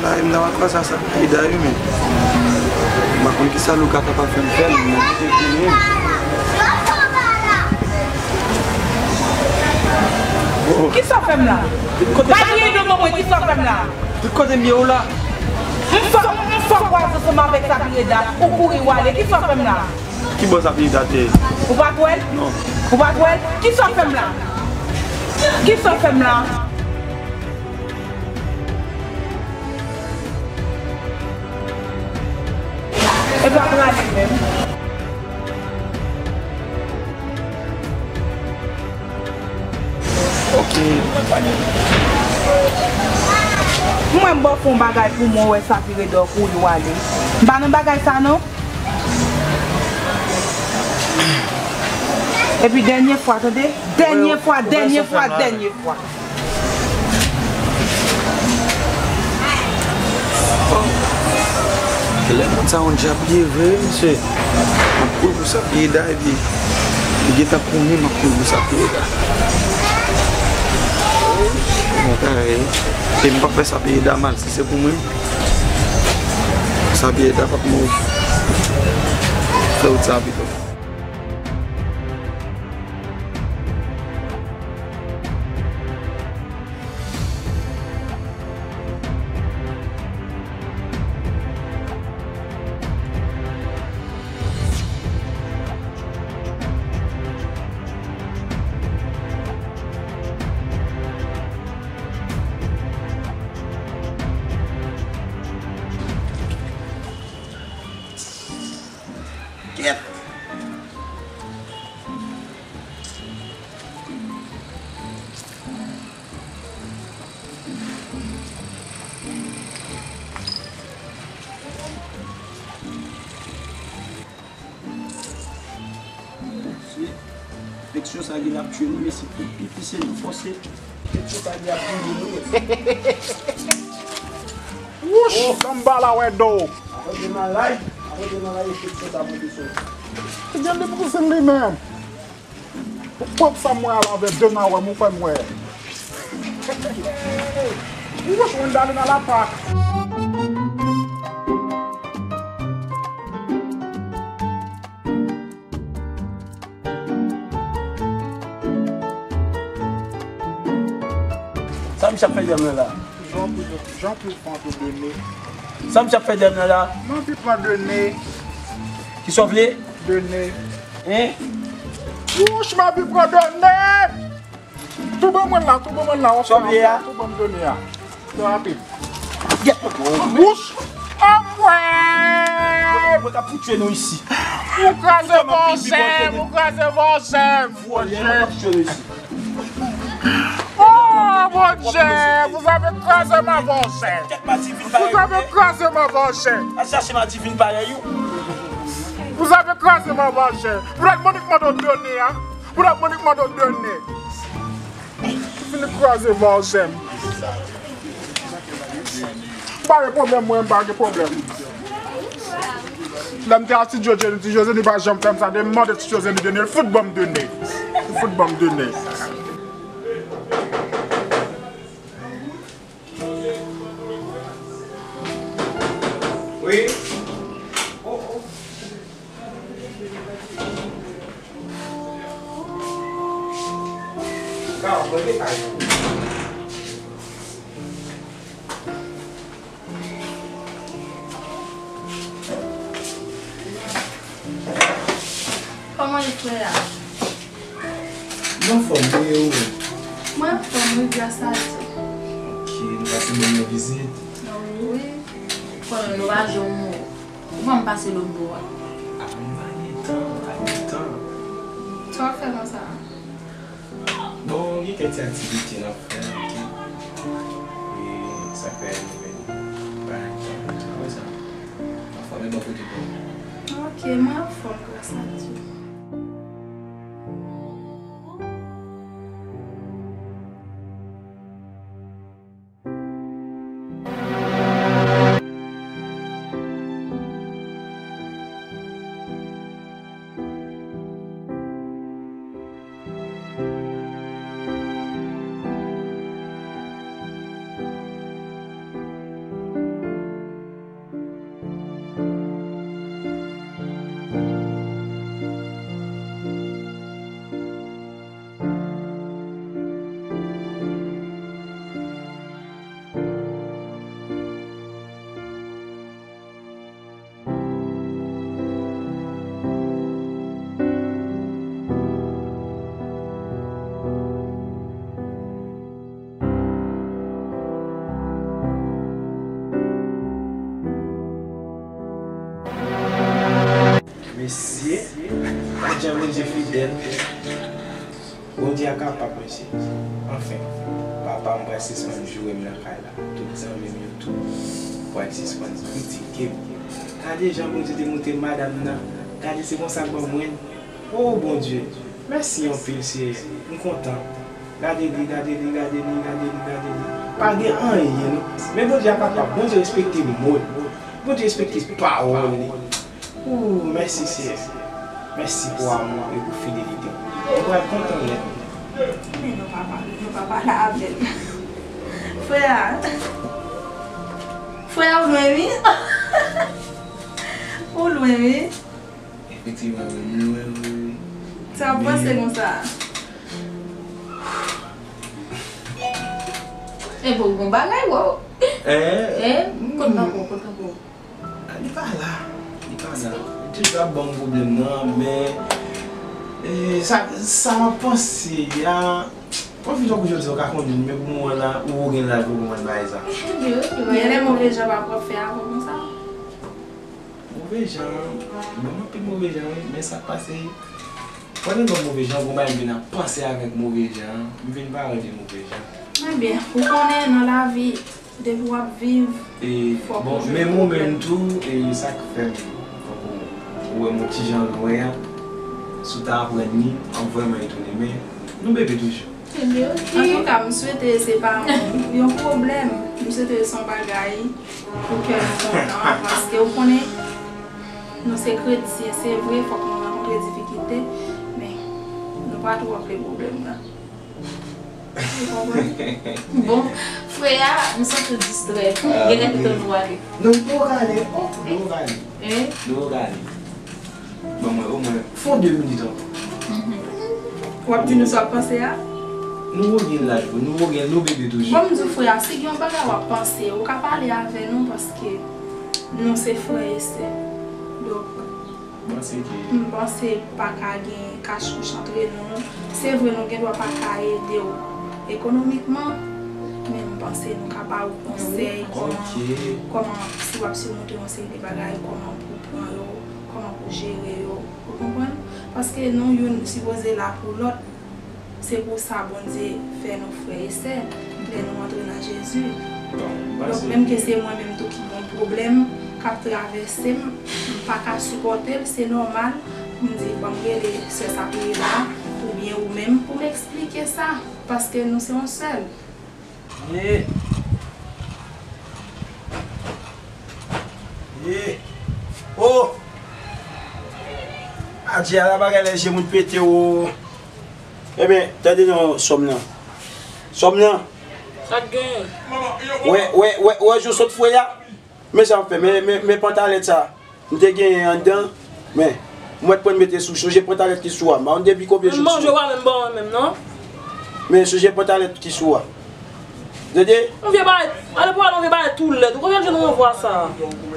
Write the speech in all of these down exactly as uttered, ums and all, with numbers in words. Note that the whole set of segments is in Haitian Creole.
La, m ta va kwè sa, sa Eda, wi, men m pa konn kisa Louka ta pral fè m fè l, men m te konnen. Kisa w fè m la? Pa di non mwen, kisa w fè m la? Tout kote m ye w la. M fè, m fè kwaze ansanm avèk Sapireda, ou kouri w ale, kisa w fè m la? Ki bò Sapireda te ye? Ou pa t wè l? Non. Ou pa t wè l? Kisa w fè m la? Kisa w fè m la? E pa prale menm. Ok, m pa gen. Mwen m ba w fè yon bagay pou mwen, wè Sapireda kouri w ale. M pa nan bagay sa non. Epi dènye fwa, tande? Dènye fwa, dènye fwa, dènye fwa. Kilè moun sa yon djab li ye vre, mesye. M ap kouri pou Sapireda, epi li gentan konnen m ap kouri pou Sapireda. Mwen kare, e m p ap fè Sapireda mal, si se pou mwen, Sapireda p ap mouri. Fè wout sa pito. Kèt! Mesye, enfeksyon sa genlè ap tchwe nou, mesye, pipi se nou fòse. Enfeksyon sa genlè ap tchwe nou. Wouch, oh, samba la wè do. Apre de malay, apre de malay, enfeksyon sa monte sou nou. Kijan li pouse li menm? Ou pwòp sa mwen al avè de nawè, mwen fè mwen. Wouch, Wendalina la pak. Sa misye ap fè dèyè mwen la? Jean-Pierre, Jean-Pierre pran tou de ne. Sa misye ap fè dèyè mwen la? Jean-Pierre pran de ne. Ki sa w vle? De ne. Hein? Wouch, Jean-Pierre pran de ne! Tou ban mwen la, tou ban mwen la, w ap fè anpil, tou ban m de ne a. Trè rapid. Wouch! Anmwey! Mwen k ap fout tchwe nou isi. Ou kraze vòsè m, ou kraze vòsè m. Mwen k ap fout tchwe nou isi. Oh mon Dieu, vous avez crasé ma vòsè. Vous avez crasé ma vòsè. Vous avez crasé ma vòsè. Pou dat mwen k mande w de ne a. Pou dat mwen k mande w de ne. Fini kraze vòsè m. M pa gen pwoblèm, mwen, m pa gen pwoblèm. Lè m te a Ti Jozeni, Ti Jozeni pa janm fè m sa, de m mande Ti Jozeni de ne, l fout ban m de ne. L fout ban m de ne. Wi. Oh, oh. Ka w mande kay ou. Kòman ye frè a? Mwen anfòm wi, e ou menm? Mwen anfòm wi, gras a Dye. Ok, nou pase ban mwen vizit? Wi. Konnen nou pa janm mouri. Ou pa m pase lòt bò a? A, m pa gen tan, m pa gen tan. Sa w ap fè konsa? Bon, gen kèk ti aktivite n ap fè, ok. E sa k fè nou vin bay tan pou nou fè sa. Anfòm e bò kote pou ou? Ok, mwen anfòm, gras a Dye. Jan Bondye fidèl. Bondye a kapab, mesye. Anfen, papa m pral sispann joure m nan kay la. Tout zanmi m yo tou pral sispann kritike m. Gade jan Bondye te montre madanm nan. Gade se konsa k ban mwen. O Bondye, mèsi anpil, Seyè. M kontan. Gade li, gade li, gade li, gade li, gade li. Pa gen anyen, non. Men Bondye a kapab. Bondye respekte mo l. Bondye respekte pawòl li. Ooh, mèsi, Seyè. Mèsi pou amou e pou fidelite w. Mwen pral kontan nèt. Men nou pa pale, nou pa pale avè l. Frè a. Frè a, ou lwen, wi. Ou lwen, wi. Efektivman, wi, m lwen, wi. Sa w panse konsa? E bon, bon bagay, wè. Eh? Eh? Kot papa w, kot papa w? Ah, li pa la. Li pa la. Li toujou ap ban m pwoblèm nan, men, eh, sa, sa m ap panse a, mwen fin tankou jodi a, w ka konnen, men pou moman la, ou gen laj pou konprann bagay sa. Gen lè move jan pa pwòp fè avè w konsa. Move jan, ban m anpil move jan, wi, men sa k pase, pandan m ban move jan, gon bagay m vin ap panse avèk move jan, m vin pa rele move jan. Ebyen, ou konnen nan lavi, depi w ap viv, e, fòk bon, ou jwenn pwoblèm. Men ou menm tou, e sa k fè m, tankou, ou wè m yon ti jan lwen an, si w ta aprann li, m ap vrèman etone, men nou bebe toujou. Antouka, m swete se pa yon, yon pwoblèm. M swete se yon bagay pou kè nou kontan, paske ou konnen, nou se kretyen, se vre, fòk nou rankontre difikilte, men nou pa twò vle pwoblèm nan. Ou konprann? Bon, frè a, m santi w distrè. Ah, genlè ki tann ou ale. Non, nou poko ale. Oh, nou poko ale. Eh? Nou poko ale. Ban mwen omwen fon de minit ankò. W ap di nou sa w ap panse a? Nou wogèl laj, nou wogèl, nou bebe toujou. Bon, m di w, frè a, si gen yon bagay w ap panse, ou ka pale avè nou, paske nou se frè e sè. Donk, m panse pa ka gen kachouch antre nou. Se vre, nou gen dwa pa ka ede w ekonomikman, men m panse nou ka ba w konsèy kòman, kòman si w ap simonte yon seri de bagay, kòman pou w pran yo, kòman pou w jere yo. Ou konprann? Paske nou youn sipoze la pou lòt. Se pou sa Bondye fè nou frè e sè lè nou antre nan Jezi. Donk, menm ke se mwen menm tou ki gen yon pwoblèm k ap travèse m, m pa ka sipòte l, se nòmal pou m di, ban m rele sè Saprina oubyen ou menm pou m eksplike sa, paske nou se yon sèl. Ye. Ye. O! Adje, ala bagay lè je moun pete, o. Ebyen, tande non, sòm nan. Sòm nan. Sa k genyen? Wè, wè, wè, wè, jan w sot fwe a? Men sa m fè, men, men, men pantalèt sa. M te genyen anndan, men, m wè t pran mete sou, sonje pantalèt ki sou a. M pa konn depi konbyen jou. Manje w pa menm ba mwen menm, non? Men sonje pantalèt ki sou a. Tande? Yon vye bagay, ale pou ale yon vye bagay tou lèd. Ou konbyen jou nou ranvwa sa?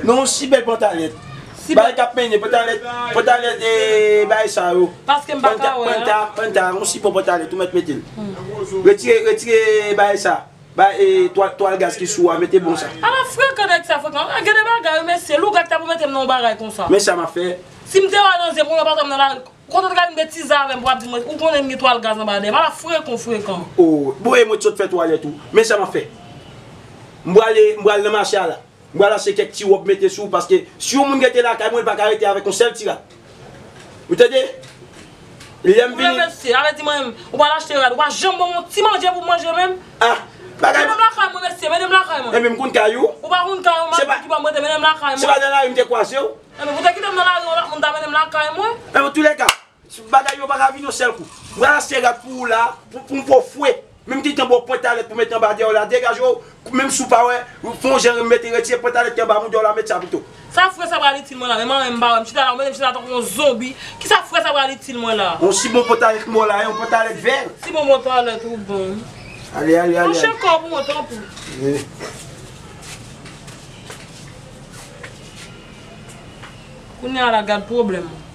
Non, yon si bèl pantalèt. Si bagay k ap mennen, pantalèt, pantalèt, e, bagay sa yo. Paske m pa ka wè a. Panta, panta, yon si bon pantalèt, ou mèt mete l. Retire, retire bagay sa. Ba, e, twal, twal gaz ki sou a, mete bon sa. Ala frekan nèg sa frekan. Gade bagay, mesye, lougad ta pou mete m nan yon bagay konsa. Men sa m ap fè. Si m te wè nan zye pou yon patwon m nan lari, ou kontan te ka vin betize avè m pou ap di mwen, ou konnen m gen twal gaz anba dèyè m. Ala frekan, frekan. O, bon, e mwen t sot fè twalèt ou. Men sa m ap fè. M prale, m pral nan mache a la. M pral achte kèk ti wòb mete sou ou, paske si yon moun rete lakay mwen, li pa ka rete avèk yon sèl ti rad. Ou tande? Lè m vini. Mesye, ale di mwen, ou pral achte rad, ou pa janm ban m yon ti manje pou m manje menm. Ah, bagay. Mennen m lakay mwen, mesye, mennen m lakay mwen. Ebyen, m konn kay ou. Ou pa konn kay ou, m ap di ki bò m rete, mennen m lakay mwen. Se pa nan lari m te kwaze w? Ebyen, pou te kite m nan lari, yon lòt moun ta mennen m lakay mwen. Ebyen, antoulèka, bagay yo pa ka vin yon sèl kou. M pral achte rad pou ou la, pou, pou m fè w fwe. Menm ki tan ba w pwent alèt pou mete anba dèyè w la, degaje w, menm si w pa wè, fè yon jan mete retire pwent alèt ki anba moudè w la, met sa pito. Sa frè sa pral itil mwen la, menm anyen m pa wè, m chita la, ou mete m chita tankou yon zonbi. Kisa frè sa pral itil mwen la? Yon si bon pwent alèt mwen la, yon pwent alèt vè. Si bon pwent alèt ou bon. Ale, ale, ale. Monchè, kò pou mwen, tanpri. Kounye a la, gad pwoblèm mwen.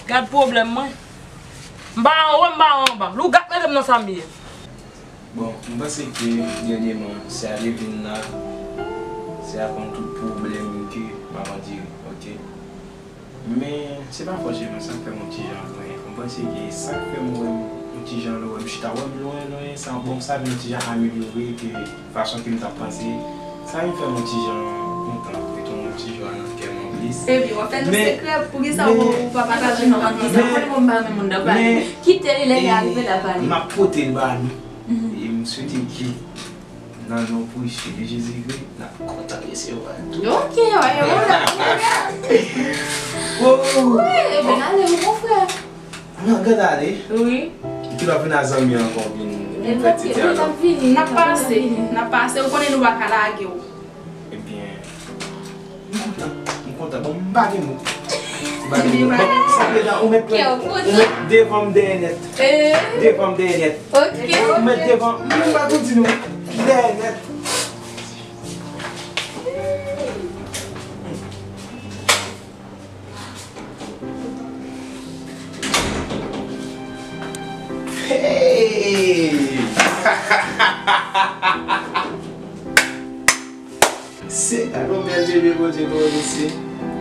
Gad pwoblèm mwen. M pa anwo, m pa anba. Lougad mete m nan sa m ye. Bon, m panse ke dènyèman, sè a te vin la, sè a konn tout pwoblèm yo ke m ap andire, oke? Men, se pa fòseman sa k fè m yon ti jan lwen. M panse ke sa k fè m wè m yon ti jan lwen, m chita wè m lwen, lwen, sa, bon, sa vin yon ti jan amelyore ke fason ke m t ap panse. Sa vin fè m yon ti jan kontan, meton yon ti jwa nan kè m anplis. Epi, w ap fè nou sekrè, poukisa ou pa pataje nou ak moun sa? Ou konnen mwen m pa renmen moun nan pale. Kite li, lè li arive l a pale. M ap pote l ba nou. E m swete ke nan non presyè de Jezikri, n ap kontan resevwa l tou. Ok, wè, wè, wè. Wi, ebyen, ale, wi, mon frè. Nan gad ale. Wi. Epi l ap vin a zanmi ankò vin fè ti dyalòg. N ap pase, n ap pase. Ou konnen nou pa ka lage w. Ebyen, m kontan, m kontan. Bon, m pa gen mo. M pa gen mo. Bon, sa vle di ou mèt pran, ou mèt devan m dèyè nèt. Devan m dèyè nèt. Ok. Ou mèt devan, m pa konn di nou. Dèyè nèt. Hey! Se gade yon bèl bebe Bondye ba w mesye.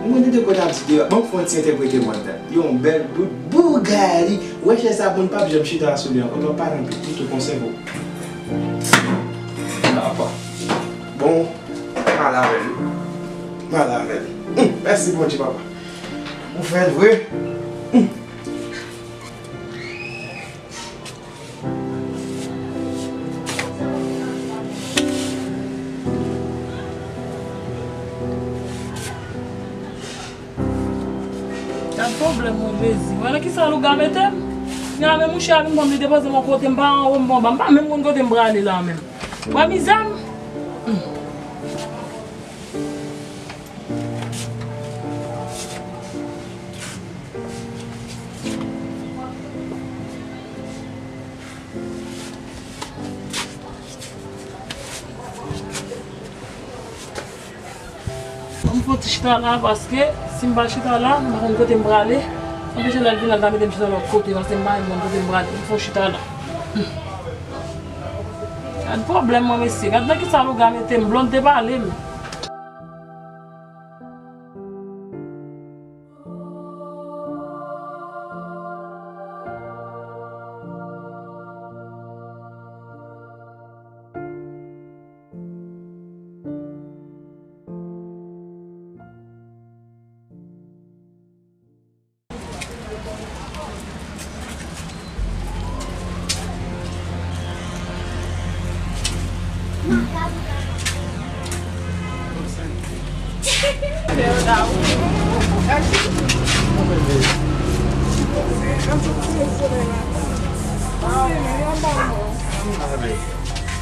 Mwen te konn ap di dewa. Bon, fè yon ti entèprete mwen ta. Yon bèl bout Bugatti. Wè chèz sa moun p ap janm chita sou li ankò. Donk pa nan pit li tou konsève w. Apa. Bon, m al avè l. M al avè l. Hum, mèsi Bondye papa. Ou fè l vre. Hum. Gad pwoblèm mwen, Jezi. Wè nan kisa louga mete m? Nan men mouche a vin pran m, li depoze m yon kote, m pa anwo, m pa anba, m pa menm konn kote m prale la menm. Wè mizè m. Ban m fè yon ti chita la, paske si m pa chita la, m pa konn kote m prale. Anpeche lè l vin la, l ta mete m chita lòt kote, paske m pa konn kote m prale. M fè yon chita la. Gad pwoblèm mwen, mesye. Gad nan kisa louga mete m. Blonde te pale m.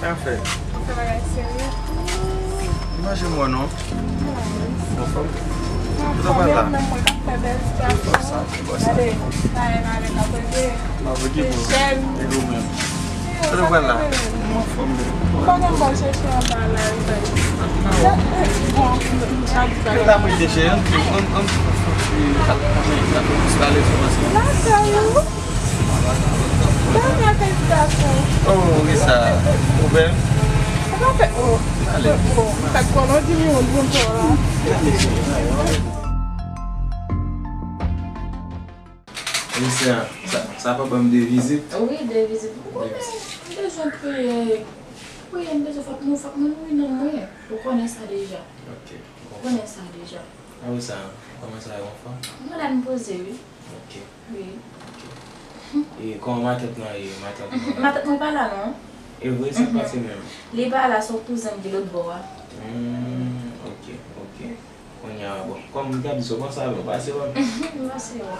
Sa fè? Ou fè bagay serye? Li manje mwen non. Anfòm? Anfòm, e ou menm mwen k ap fè bèl sitiyasyon. Gade, sa e mare ka poze. Mwen ki pou e ou menm. Kote w pral la? Anfòm. Ou pa gen bò chèche anba la, wi, bèl. Bon, m ap di bagay. Kote la pou deche, an, an, an, al manje, al pale sou ansanm. Lakay ou? Bèl lakay ti gason. Oh, wi sa. Ou bèl? Ou pa fè, oh. Ale. Oh, m fèk konnen w di m yon bon to la. Mesye, sa, sa pa ban m de vizit? Wi, de vizit. Ou konnen, m bezwen priye. Priye, m bezwen fòk nou, fòk nou nouri nanm mwen. Ou konnen sa deja. Ok. Ou konnen sa deja. A wi sa, kòman sa yo anfòm? Mwen la, m poze, wi. Ok. Wi. Ok. E kòman matant lan ye, matant mwen? Matant mwen pa la non. E vre, sa k pase menm? Li pa la, se yon kouzen m ki lòt bò a. Hmm, ok, ok. Kounye a, bon, kòm m t ap di, se w panse avè m, w pase wè m? M pase wè.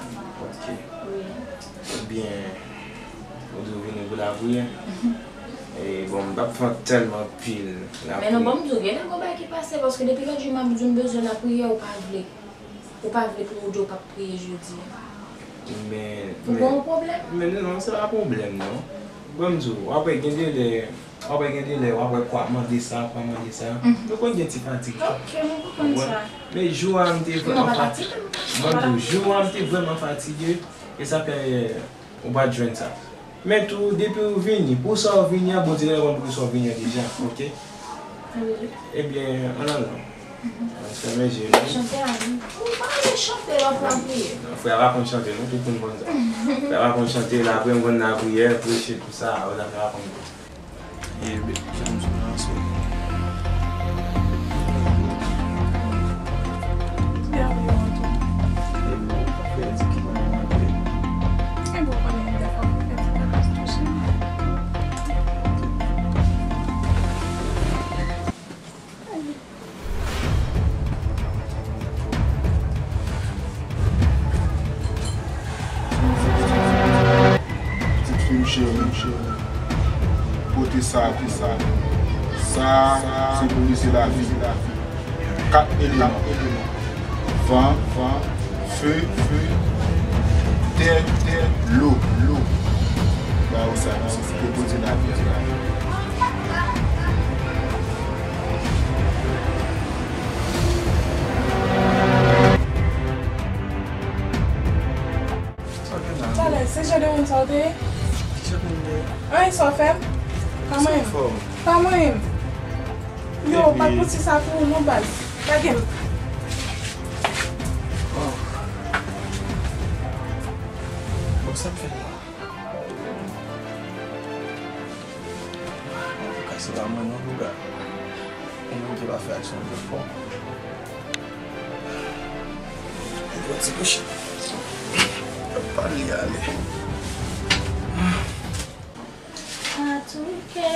Ok. Wi. Ebyen, ou di w vini pou lapriyè? E bon, m p ap fè tèlman pil lapriyè. Men non, bon, m di w, gen yon bagay ki pase, paske depi lòt jou m ap di w m bezwen lapriyè, ou pa vle. Ou pa vle pou ou di w p ap priye jodi a. Men, ou gen yon pwoblèm? Men non, se pa pwoblèm non. Ban m di w, w ap wè gen de lè, w ap wè gen de lè, w ap wè kwa mande sa, kwa mande sa. Nou konn gen ti fatig. Ok, mwen konprann sa. Men jou a m te vrèman fatige. Ban m di w, jou a m te vrèman fatige. E sa fè ou pa t jwenn sa. Men tou, depi ou vini, pou sa ou vini an, Bondye genlè konn pou sa ou vini an deja, ok? Wi. Ebyen, ann al non. Mwen fèmen je m. Chante a, wi. Ou pa renmen chante lè w pral priye. Non, frè a pa konn chante, non, tout moun konn sa. Frè a pa konn chante, l aprann konn lapriyè, preche, tout sa, wè, sa frè a pa konn. E, be, jan m sou nan aswè. Pitit fi m cheri, pote sa, pote sa. Sa, se pou li, se lavi. Kat eleman. Van, van, fe, fe, tè, tè, lo, lo. Ba ou sa, se pou li, se lavi. Talè, se jan de moun sa w te ye? Ki jan de moun m te ye? Anyen sa w fè m? Pa manyen m. Pa manyen m. Yo, pa t pouse sa pou ou non baz. Lage m. Oh. Bon, sa m fè la? Antouka, se pa mwen non, Louga. Yon moun ki pa fè aksyon de fò. Yon ti kouche. Ap pale ale. A tou kè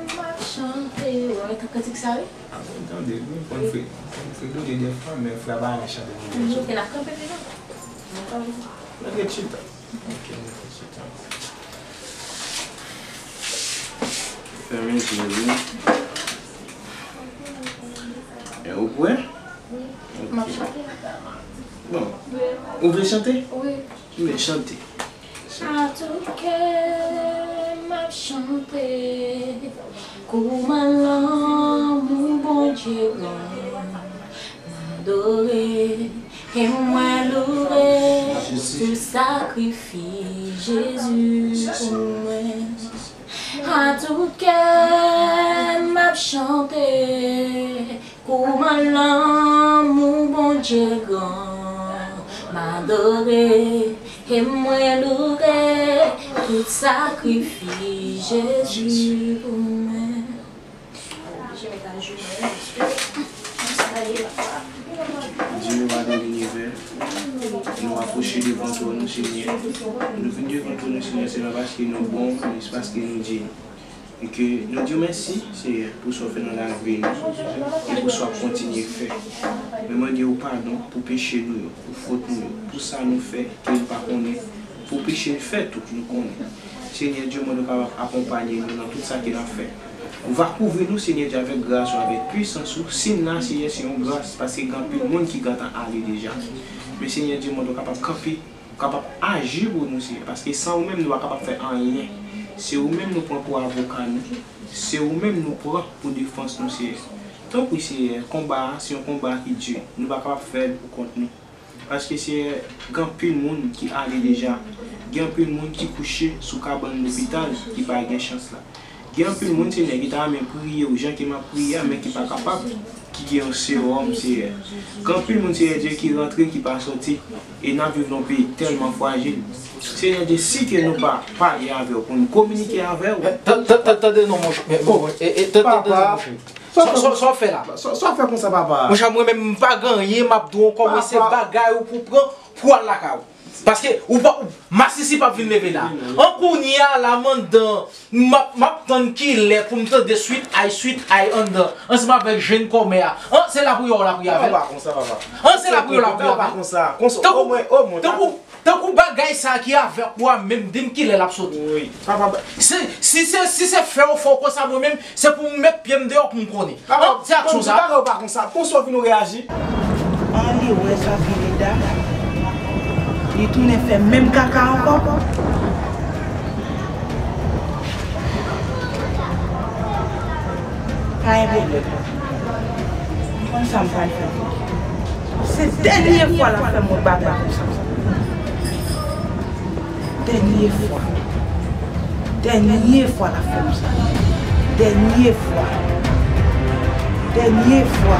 m ap chante. Ou wè, tankou kantik sa, wi. A, mwen tande l, wi. Mwen fè, mwen fè done de fwa, men frè pa renmen chante pou mwen. Ok, n ap kanpe pi non. Mwen ret chita. Ok, mwen ret chita. Fèmen je w, wi. E ou prè? M ap chante. Bon. Ou vle chante? Wi. Men chante. A tou kè m ap chante, kouman lanmou Bondye gran, m adore e mwen loure pou sakrifis Jezi pou mwen. A tou kè m ap chante, kouman lanmou Bondye gran, m adore e mwen loure tout sakrifis Jezi pou mwen. Jewova de linivè, nou apwoche devan twòn ou, Senyè. Nou vin devan twòn ou, Senyè, se pa paske nou bon, men se paske nou dye. E ke nou di w mèsi, Seyè, pou sa w fè nan lavi nou, e pou sa w ap kontinye fè. Nou mande w padon pou peche nou yo, pou fot nou yo, pou sa nou fè ke nou pa konnen, pou peche n fè tou nou konnen. Senyè Dye, mwen nou kapab akonpanye nou nan tout sa ke n ap fè. Ou va kouvri nou, Senyè Dye, avèk gras ou, avèk pwisans ou. Si n la, Senyè, se yon gras, paske gen anpil moun ki gentan ale deja. Men Senyè Dye, mwen nou kapab kanpe, ou kapab aji pou nou, Seyè, paske san ou menm, nou pa kapab fè anyen. Se ou menm nou pran pou avoka nou. Se ou menm nou pran pou defans nou, Seyè. Tanpri, Seyè, konba a, se yon konba ki di. Nou pa kapab fè l pou kont nou. Paske, Seyè, gen anpil moun ki ale deja. Gen anpil moun ki kouche sou kabann lopital ki pa gen chans la. Gen anpil moun, Senyè, ki ta renmen priye w jan ke m ap priye a, men ki pa kapab, ki gen yon sewòm, Seyè. Gen anpil moun, Seyè Dye, ki rantre, ki pa sòti, e n ap viv nan yon peyi tèlman frajil. Senyè Dye, si ke nou pa pale avè w, pou nou kominike avè w. Tande non, monchè. Tande non, monchè. Sa w fè la? Sa w fè konsa, papa? Monchè, mwen menm, m pa gen anyen, m ap di w ankò, mwen se bagay ou pou pran pou al lakay ou. Paske ou pa, ou, masisi p ap vin leve la. An kounye a la, m anndan, m ap, m ap tann kilè pou m tande Sweet Eye, Sweet Eye anndan, ansanm avèk jèn kòmè a. An, se lapriyè w lapriyè avè l? Non, pa konsa, papa. An, se lapriyè w lapriyè avè l? Konsa, konsa, tankou, omwen, omwen, tankou, tankou bagay sa ki avèk ou a menm, di m kilè l ap soti. Wi, papa. Si, si se, si se fè w fè w konsa, mwen menm, se pou m met pye m deyò pou m konnen. An, se aksyon sa. Bagay ou pa konsa. Konsa w vin ou reyaji. An, li wè sa Vileda. Li tounen fè menm kaka ankò. Pa gen pwoblèm. M konn sa m pral fè. Se dènye fwa l ap fè m wè bagay konsa. Dènye fwa. Dènye fwa l ap fè m sa. Dènye fwa. Dènye fwa.